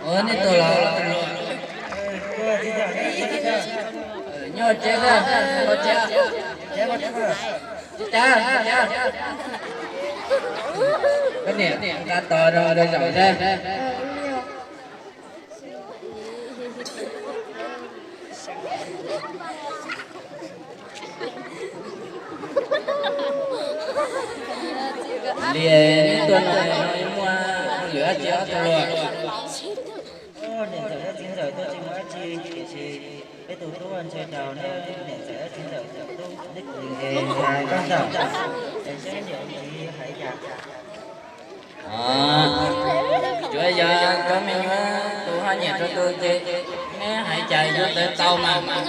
Ua nej tug los nyob tsev, nyob tsev, tsev, tsev. Koj niam nqa tos rau zaum seb. Li neb tuaj no muaj hauj lwm dab tsi ob tug luag? Niam ntxawm thiab txiv ntxawm tuaj tsis muaj dab tsi, tiam sis peb tus tub ntshe raug niam ntxawm thiab txiv ntxawm tub, neb kuv nkees ntxhais koj ntawm, es seb niam txiv hais cas. Tsuav yog cov me nyuam tus ho nyiam rau tus ces neb hais cas yuav tawv tau mas.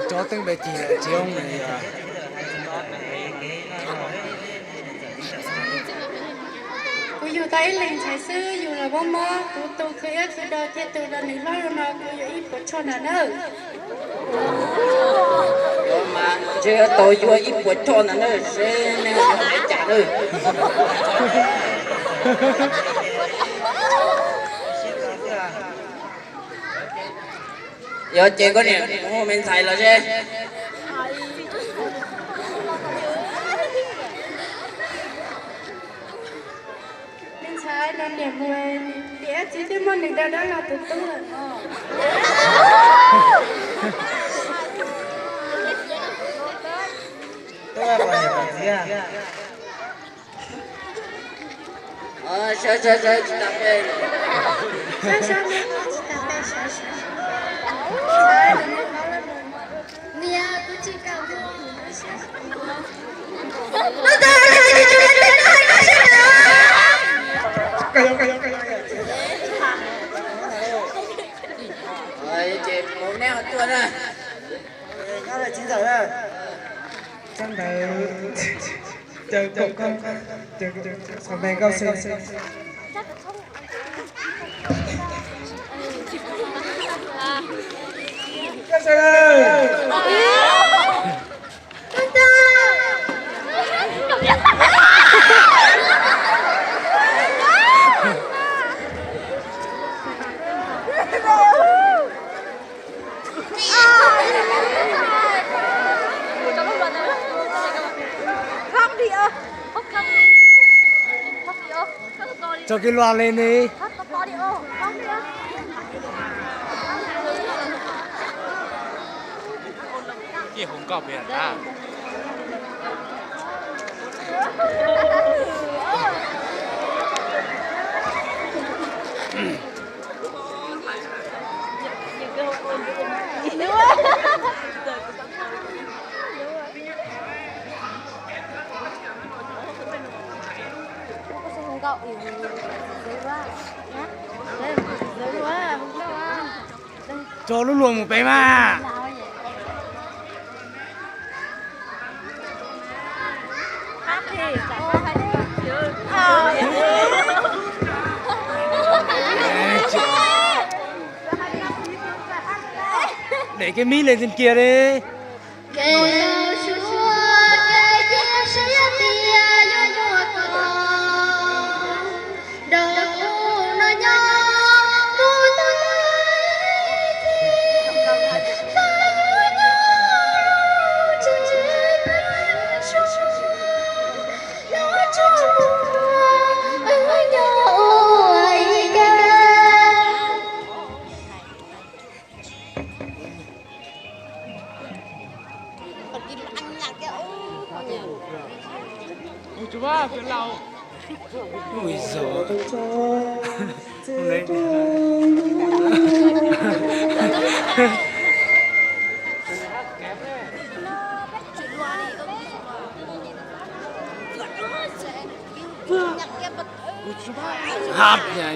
Tsob teeb pe cig lawm tsis zoo li. Kuv yug tau ib leeg ntxhais xwb, yug los mob mob, kuv tu khwv iab khwv do thiaj tu rau nws hlob no, kuv yuav ib puas tshuaj nram nawb. Mas ntshe yuav tau yuav ib puas tshuaj nram nawb, seb nej hais cas nawb. Yog ces koj niam mus hu me ntxhais los seb. Me ntxhais, niam mus, niam txiv twb muab nws da dab los tus tub lawm no. Tub, niam txiv. Sawv, sawv, sawv, tsis tas peb. Sawv, sawv, sawv, tsis tas peb, sawv, sawv. Niam, kuv tsis kam mus. Ces mus neb ho tuaj na. Txhob ntawd, caw kom koj, qhov me nkauj xwb. Tso kiag luag li ni. Tso lub luag mus pem mas. Để cái mic lên trên kia đi. Kev suav kev cia siab tias yuav muaj tau. Nrog kuv no nyob mus tau ib txhis, tau yuav nyob lub tsev pab suav, nyob tsuag wb nyob ua ib kab. Ui dồi. Hot nha.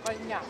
Koj nyam.